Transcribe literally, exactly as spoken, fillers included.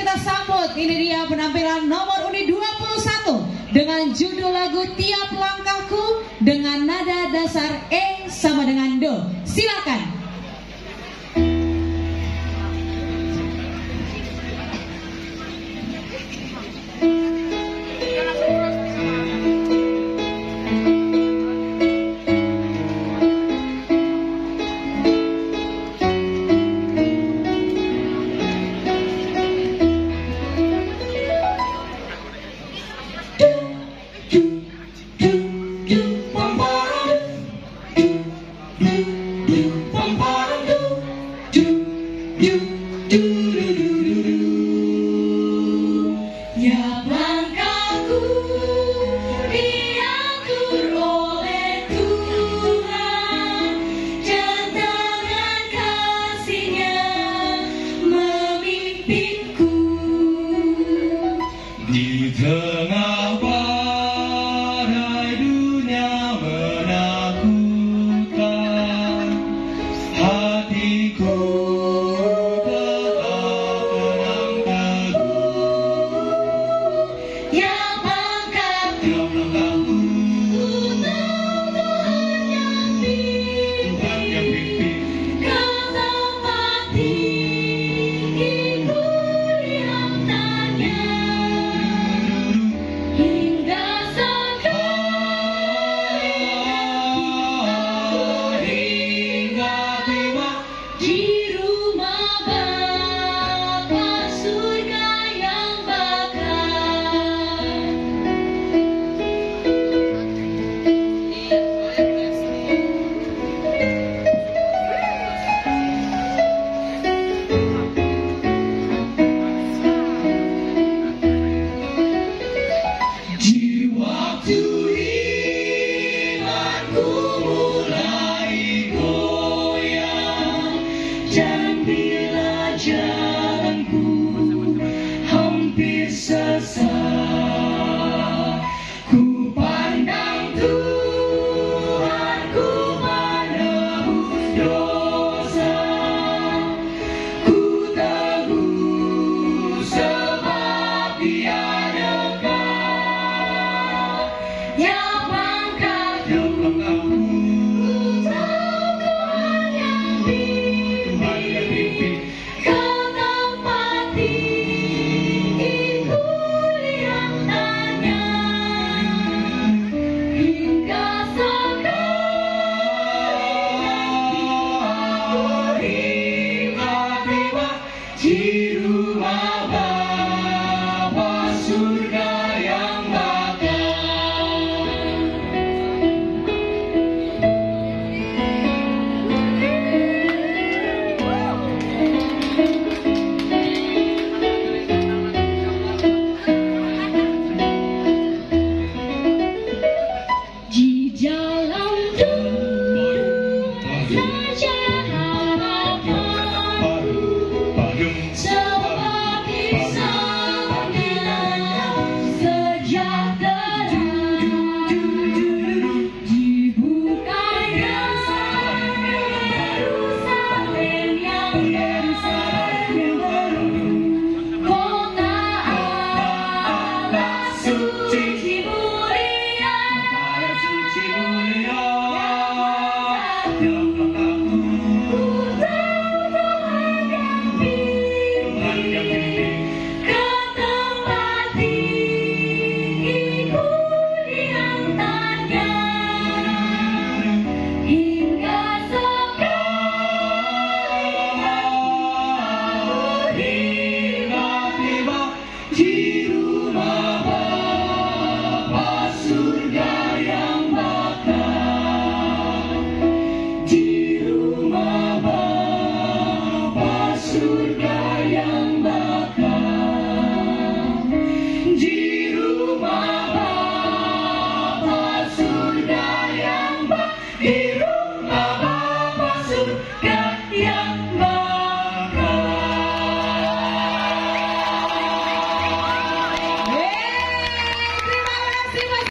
Kita sambut, ini dia penampilan nomor undi dua puluh satu dengan judul lagu Tiap Langkahku dengan nada dasar E sama dengan Do. Silakan. Tiap langkahku diatur oleh Tuhan, dan tangan kasih-Nya memimpinku. Di tengah badai dunia menakutkan, hatiku tetap tenang teduh. Yang bangkit, yang bangkit, Tuhan yang pimpin, Tuhan yang pimpin. Kau tempat tinggiku di hamba-Nya. Hingga sekali aku hingga tiba di rumah Bapa surga yang bakal. Di waktu imanku mulai goyah, dan bila jalan